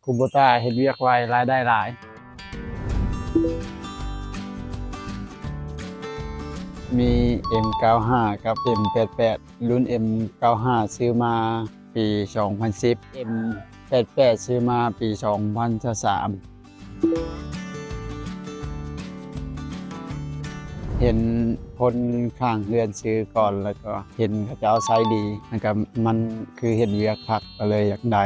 ຄູໂບຕາເຮັດວຽກໄວ ລາຍໄດ້ຫຼາຍ. ມີເອັມເກົ້າຫ້າກັບເອັມແປດແປດ. ລຸ້ນເອັມເກົ້າຫ້າຊື້ມາປີສອງພັນສິບ, ເອັມແປດແປດຊື້ມາປີສອງພັນຊາວສາມ. ເຫັນຄົນຂ້າງເຮືອນຊື້ກ່ອນ ແລ້ວກໍເຫັນເຂົາເຈົ້າໃຊ້ດີ ແລ້ວກໍມັນຄືເຮັດວຽກຄັກ ກໍເລີຍຢາກໄດ້.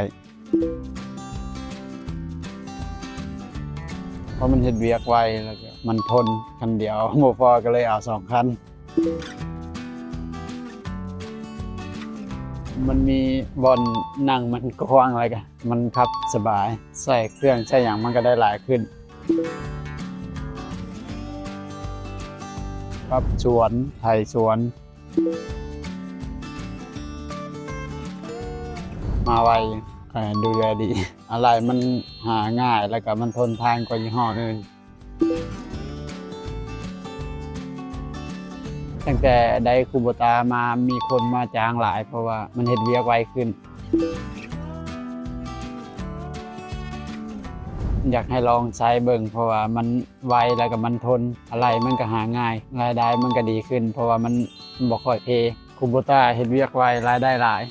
ເພາະມັນເຮັດວຽກໄວ ແລ້ວກໍມັນທົນ, ຄັນດຽວບໍ່ພໍກໍເລີຍເອົາສອງຄັນ. ມັນມີບ່ອນນັ່ງມັນກວ້າງ ແລ້ວກໍມັນຂັບສະບາຍ, ໃສ່ເຄື່ອງໃສ່ຫຍັງມັນກໍໄດ້ຫຼາຍຂຶ້ນ. ປັບສວນ, ໄຖສວນ. ມາໄວ, ເອີ ດູແລດີ. ອາໄຫຼ່ມັນຫາງ່າຍ ແລ້ວກໍມັນທົນທານກວ່າຍີ່ຫໍ້ອື່ນ. ຕັ້ງແຕ່ໄດ້ຄູໂບຕາມາ ມີຄົນມາຈ້າງຫຼາຍ ເພາະວ່າມັນເຮັດວຽກໄວຂຶ້ນ. ຢາກໃຫ້ລອງໃຊ້ເບິ່ງ ເພາະວ່າມັນໄວ ແລ້ວກໍມັນທົນ, ອາໄຫຼ່ມັນກໍຫາງ່າຍ, ລາຍໄດ້ມັນກໍດີຂຶ້ນ ເພາະວ່າມັນບໍ່ຄ່ອຍເພ. ຄູໂບຕາເຮັດວຽກໄວ ລາຍໄດ້ຫຼາຍ.